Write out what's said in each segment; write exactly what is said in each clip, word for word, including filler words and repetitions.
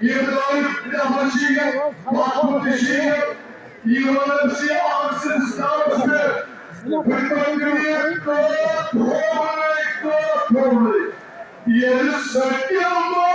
یہِ دٲرِتھ نٮ۪بر چھِ یہِ وۄتھُن تہِ چھِ یہِ، یہِ وَنان چھِ اَکھ سٕنٛدِس ناوَس پٮ۪ٹھ، بہٕ تہِ پَکہٕ یہِ کٲم تھوٚونُے، کٲم تھوٚونُے۔ ییٚلہِ سۄ تہِ مٲنۍ۔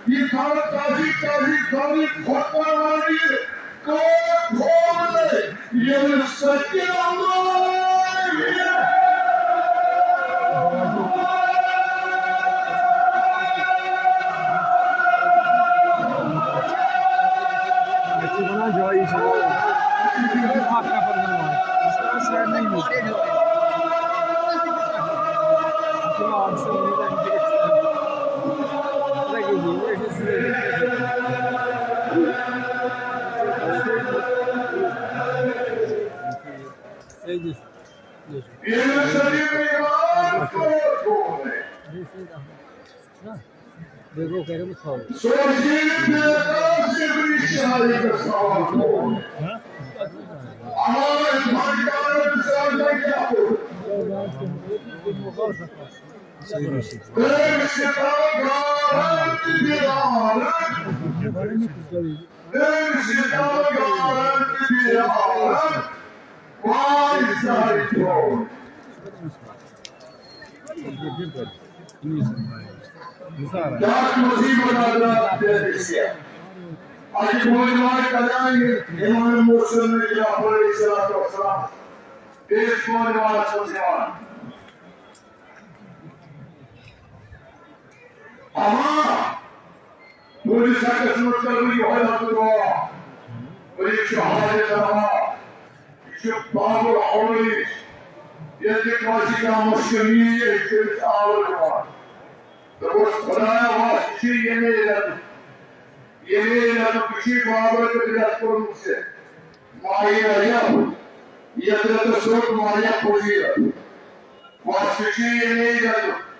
یہِ تھاو تازی، تازی، تازی خۄد پروانی۔ کٲم تھوٚونُے، ییٚلہِ سۄ تہِ مٲنۍ۔ مےٚ چھِ وَنان جایی چھِ وَنان۔ اَکھ نفر وَنان۔ یہِ چھِ وَنان سارنٕے یہِ۔ یہِ چھِ وَنان اَکھ سارنٕے۔ بیٛاکھ مُصیٖبت حضرات، بے حیثیت۔ اَتہِ چھُ بوزناوان کَران یہِ اِمام محسن جعفر علیہ الصلوۃ والسلام۔ بیٚیہِ چھُ بوزناوان سَمجھاوان۔ اَما تُہٕنٛدِس حقس منٛز کرٕ بہٕ یِہوٚے اکھ دُعا۔ بہٕ یہِ چھُ حاجت روا، یہِ چھُ باب الحوٲیج۔ ییٚلہِ تہِ کٲنٛسہِ کانٛہہ مُشکِل یِیہِ، یہِ چھُ أمِس آوُر یِوان۔ دوٚپُس، خۄدایا، وَس چھُ ییٚمے رٮ۪تُک، ییٚمے رٮ۪تُک چھُ بابر تہٕ رٮ۪تھ کوٚرمُت ژےٚ۔ ماہِ رجب، یَتھ رٮ۪تَس چھُ ماہِ فضیلت۔ وَس چھُ ییٚمے رٮ۪تُک۔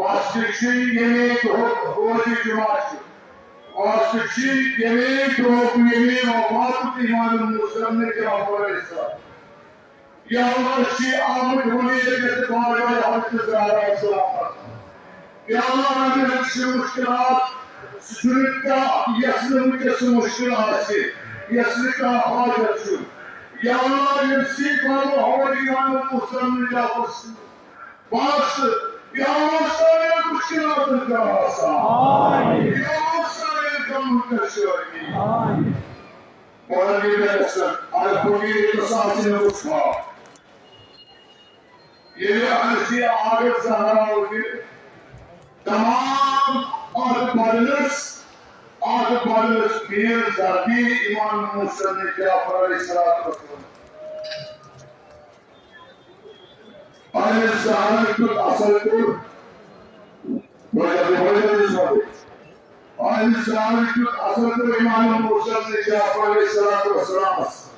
واسطہٕ چھُ ییٚمے دۄہُک روزِ جمعہ چھُ۔ واسطہٕ چھُ ییٚمے دۄہُک، ییٚمے وفاتُک اِمام محسن جعفر علیہ السلام۔ یا اللہ، چھِ آمٕتۍ وۄنۍ ییٚتہِ بارگاہ حضرت زہرا سلامت۔ یا اللہ، اگر اَسہِ مُشکِلات، سُہ چھُنہٕ کانٛہہ، یَس نہٕ وٕنکیٚس سُہ مُشکِل آسہِ، یَس نہٕ کانٛہہ حاجت چھُ۔ یا اللہ، ییٚمہِ سۭتۍ بابا ہور اِمام محسن جعفر سٕنٛز بس، یا اللہ سانٮ۪ن مُشکِلاتن کر آسان۔ آمین۔ یا اللہ سانٮ۪ن غمن کر شٲدی۔ آمین۔ اور یہ میں سن، اور پوری تو سانس میں اٹھا۔ یہ جو ہم سی آگے سہارا ہوگی، تمام اور بدلس، اور بدلس پیر ذاتی امام محسن جعفر علیہ الصلوۃ والسلام۔ اہل زہرا کیُتھ اثر کوٚر، وجہ تہٕ وجہ تہٕ سبب۔ اہل زہرا کیُتھ اثر کوٚر امام محسن جعفر علیہ الصلوۃ والسلامس۔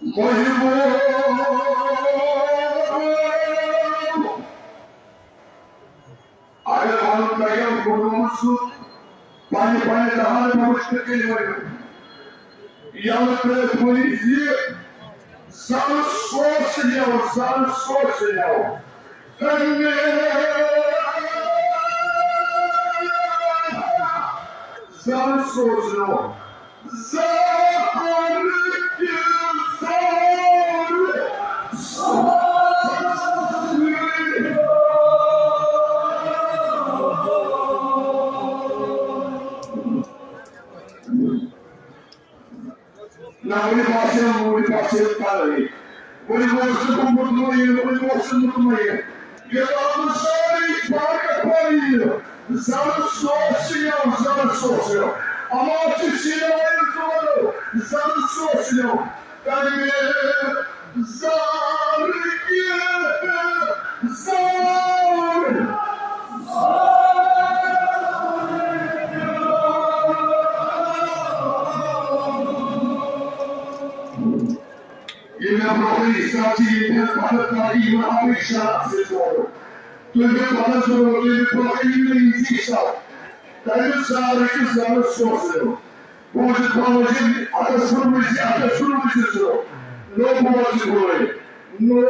محبو، اگر ونُن تۄہہِ یِم گُنوہن سُہ پننہِ پننہِ دہانہٕ پٮ۪ٹھ وٕچھنہٕ کٔرِو وۄنۍ۔ یَلہٕ ترٛٲوِتھ ؤنِو زِ زَن سوز نٮ۪و، زَن سوز نٮ۪و۔ زَن سوز نٮ۪و۔ زار کہِ زار سوزِ۔ نہ، وۄنۍ باسیٚو، وۄنۍ باسیٚو تَلٕے۔ وۄنۍ گوس نہٕ بہٕ مطمئن، وۄنۍ گوس نہٕ مطمئن۔ یوٚتام نہٕ سٲری فرق پَیہِ، زَرٕ سوز یَو، زَرٕ سوز یَو۔ اَما چھِ سیٖنوٲیِس دۄہَن زَرٕ سوز یَو۔ تَمہِ زَرٕ کہِ زَرٕ۔ ییٚلہِ مےٚ برونٛہہ کنہِ حساب چھِ ییٚتہِ مےٚ پتہٕ کَرٕ یِمن اَمرِتسَرَس سۭتۍ ووت۔ تُہۍ مےٚ پتہٕ چھُو، تُہۍ مےٚ برونٛہہ کنہِ یِم مےٚ یِم چیٖز چھِ، تَمہِ زَرٕ کہِ زَرٕ سوزٕ۔ بوٗزِتھ تھاوو زِ اَتَس ووٚنمُت زِ اَتَس ووٚنمُت زِ ژٕ نوٚو بوز چھُ گوٚمُت۔ نوٚو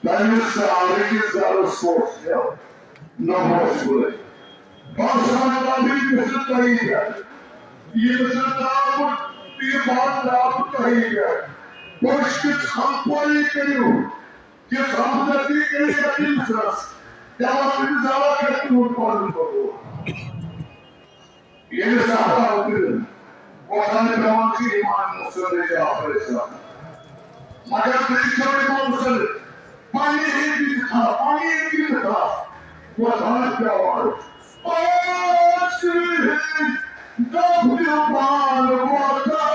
تَمہِ سارے کہِ زَرٕ سوز نہ اوس گُلے۔ باسان تَمہِ یُس تۄہہِ پٮ۪ٹھ، یُس تامُت، یہِ باسان تۄہہِ پٮ۪ٹھ۔ بوٚچھ کِژھ ہمپٲری کٔرِو، کِژھ ہمدردی کٔرِو ییٚمِس رَس۔ دَپان أمِس زالان کَرِ تُہُنٛد پَنُن بَرور۔ ییٚلہِ صحابہ وۄتھان پٮ۪وان چھِ اِمام موسیٰ علیہ السلام۔ مگر تُہۍ چھِو اِمام موسیٰ علیہ پننہِ ہِنٛدِ تھا، پننہِ ہِنٛدِ تھا وۄتھان پٮ۪وان۔ پانٛژھ مِنٹ دَپ دِوان وۄتھان۔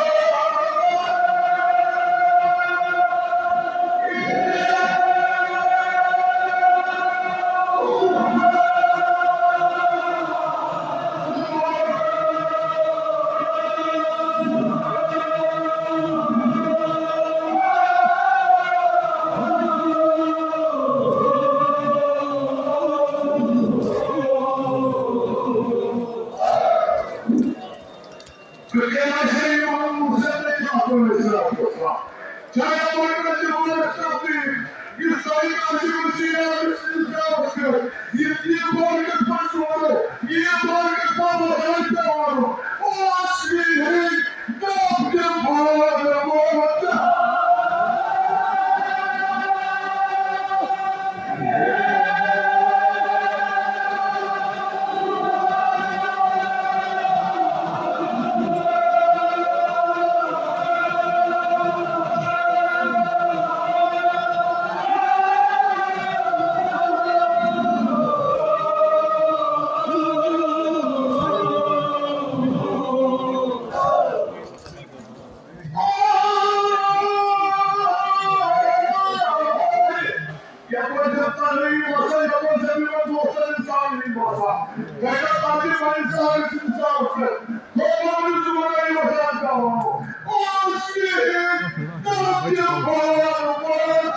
یپٲرۍ چھِ تَنہٲیی باسان، یپٲرۍ چھِ یِمن دوستن اِنسان یی باسان۔ گرِ پَنٕنہِ پَنٕنہِ سارے چھِ اِنسانَس پٮ۪ٹھ۔ تھوٚومُت چھُ وَنان یہِ وَسان پٮ۪وان۔ اوس یہِ ہیٚکھ تَتھ تہِ بار بار۔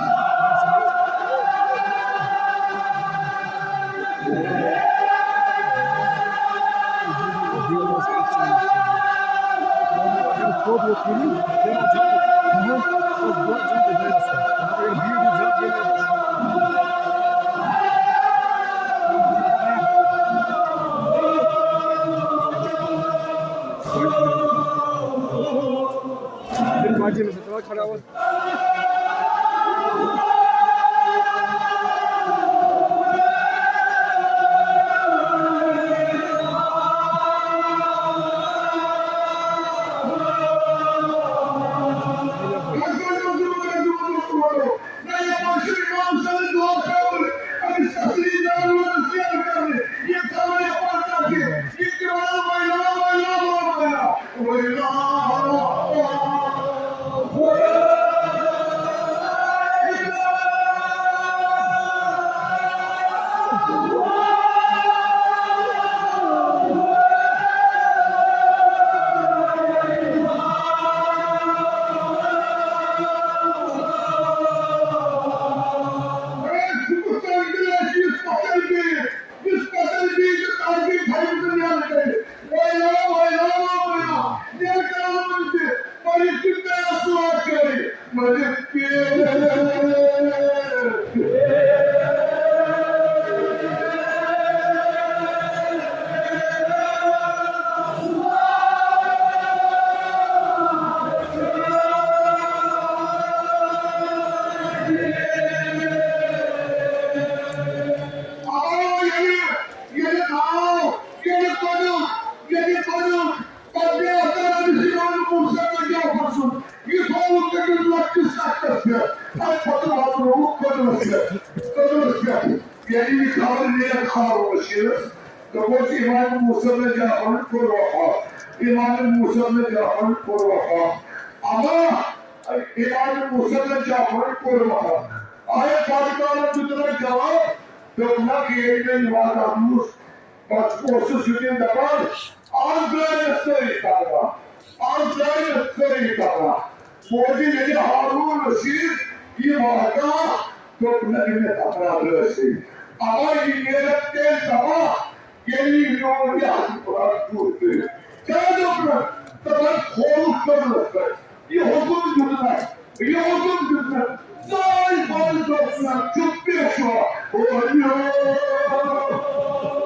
تَمہِ پَتہٕ واتنووُکھ قدرَس پٮ۪ٹھ۔ قدرَس پٮ۪ٹھ۔ ییٚلہِ یہِ خبر نیرِ ہارون رشیٖدَس، دوٚپُس، "امام موسیٰ بن جعفرن کوٚر وفات، امام موسیٰ بن جعفرن کوٚر وفات۔" اما امام موسیٰ بن جعفرن کوٚر وفات۔ آیا بادشاہن دیُتنَکھ جواب؟ دوٚپنَکھ، ییٚلہِ مےٚ یہِ واقعہ بوٗز، پتہٕ اوسُس یہِ تہِ دپان، "از درٛاے مےٚ سٲری تاوان، از درٛاے مےٚ سٲری تاوان۔" بوزِ ییٚلہِ ہارون رشیٖد یہِ واقعہ، دوٚپ، "نہ، مےٚ تکرار ٲسٕے۔ اما یہِ نیرَکھ تیٚلہِ تباہ، ییٚلہِ یہِ میون یہِ حق قرآن پوٗرٕ کٔرِتھ۔" کیٛاہ دوٚپنَکھ؟ دپان کھولُکھ قبرَس پٮ۪ٹھ۔ یہِ حُکُم دیُتنَکھ، یہِ حُکُم دیُتنَکھ۔ زاے پَتہٕ دوٚپنَکھ، چُپ پیشوا۔ او یو۔